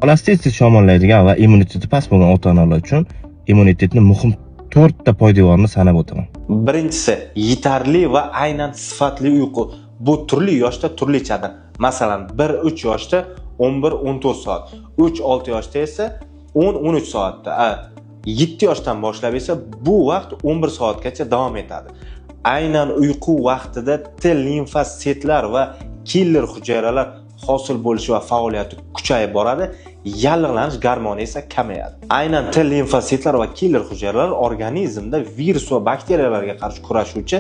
Bolasi tez-tez shamollaydigan va immuniteti past bo'lgan ota-onalar uchun immunitetni muhim 4 ta poydevorini sanab o'taman. Birinchisi, yetarli va aynan sifatli uyqu. Bu turli yoshda turlichadir. Masalan, 1-3 yoshda 11-14 soat, 3-6 yoshda esa 10-13 soatda, 7 yoshdan boshlab esa bu vaqt 11 soatgacha davom etadi. Aynan uyqu vaqtida T limfositlar va killer hujayralar hosil bo'lishi va faoliyati kuchayib boradi, yallig'lanish gormoni esa kamayadi. Aynan T limfositlar va killer hujayralar organizmda virus va bakteriyalarga qarshi kurashuvchi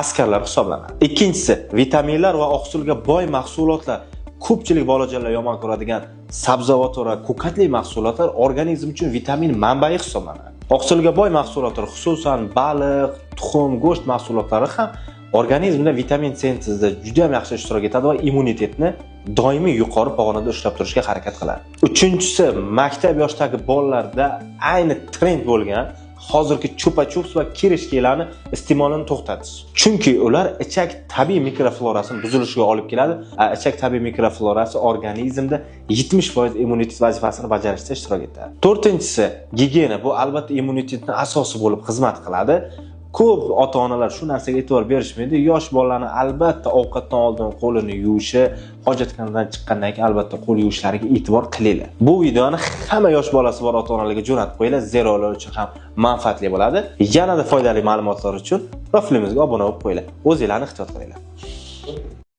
askarlar hisoblanadi. Ikkinchisi, vitaminlar va oqsilga boy mahsulotlar. Ko'pchilik bolajonlar yomon ko'radigan sabzavot va ko'katli mahsulotlar organizm uchun vitamin manbai hisoblanadi. Oqsilga boy mahsulotlar, xususan baliq, tuxum, go'sht mahsulotlari ham organizmda vitamin sintezida juda ham yaxshi ishtirok etadi va immunitetni doimiy yuqori pog'onada ushlab turishga harakat qiladi. Uchinchisi, maktab yoshidagi bolalarda ayni trend bo'lgan hozirgi chupa-chups va kirishkelarni iste'molini to'xtatish. Chunki ular ichak tabiiy mikroflorasini buzilishiga olib keladi. Ichak tabiiy mikroflorasi organizmda 70% immunitet vazifasini bajarishda ishtirok etadi. To'rtinchisi, gigiyena. Bu albatta immunitetning asosi bo'lib xizmat qiladi. Ko'p ota-onalar shu narsaga e'tibor berishmaydi. Yosh bolalarni albatta ovqatdan oldin qo'lini yuvishi, hojatxonadan chiqqandan keyin albatta qo'l yuvishlariga e'tibor qilinglar. Bu videoni hamma yosh bolasi bor ota-onalarga jo'natib qo'yinglar, zero ular uchun ham manfaatli bo'ladi. Yanada foydali ma'lumotlar uchun profilimizga obuna bo'lib qo'yinglar. O'zinglarni ehtiyot qilinglar.